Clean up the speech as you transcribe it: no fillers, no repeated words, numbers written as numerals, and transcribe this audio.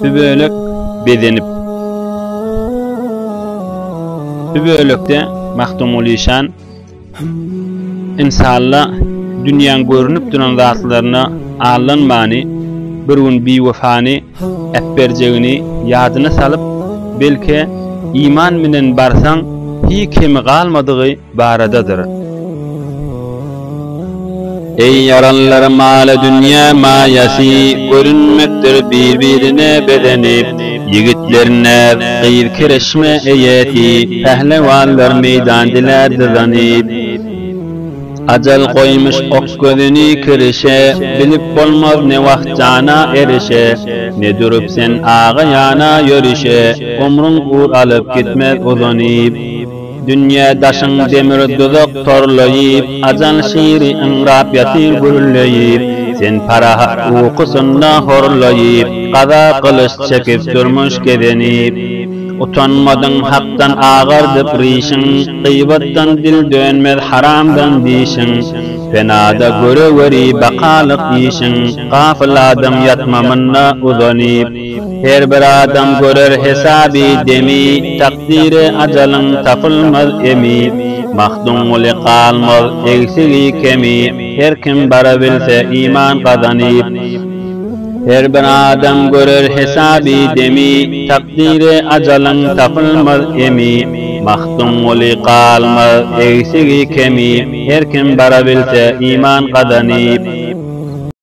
Bu bölek bezenip. Bu bölekde Magtymguly işan Ynsalla dünýäň görünip duran zatlaryna aldanmany, bir gün biwefany äpberjegini ýadyna salyp, belke, iman bilen barsaň, hiý kemi galmadygy baradadyr. Eý ýaranlar mala-dünýä maýasy, Görünmekdir bir-birine bezenip. Ýigitler näz, gyz kereşme eýesi, Pählewanlar meýdan dilär dyzanyp. Ajal goýmuş ok gözüni kirişe, Bilip bolmaz ne wagt jana erişe. Ne durup sen aga ýana ýörişe, Ömrüň ur alyp gitmez uzanyp. Dünýä daşyň demir duzak torlaýyp, Ajal şiri yňrap ýatyr gürleýip, Sen parahat ukusynda horlaýyp, Gaza gylyç çekip durmuş gezenip. Utanmadyň Hakdan agardyp rişiň, Gybatdan dil dönmez haramdan dişiň, Penada göreweri bakalyk işiň, Gafyl adam ýatma munda uzanyp. Her bir adam görer hesaby demi, Takdyry ajalyň tapylmaz emi. Mahdumguly galmaz egsigi kemi, Her kim barabilse iman gazanyp. Her bir adam görer hesaby demi, Takdyry ajalyň tapylmaz emi. Mahdumguly galmaz egsigi kemi, Her kim barabilse iman gazanyp.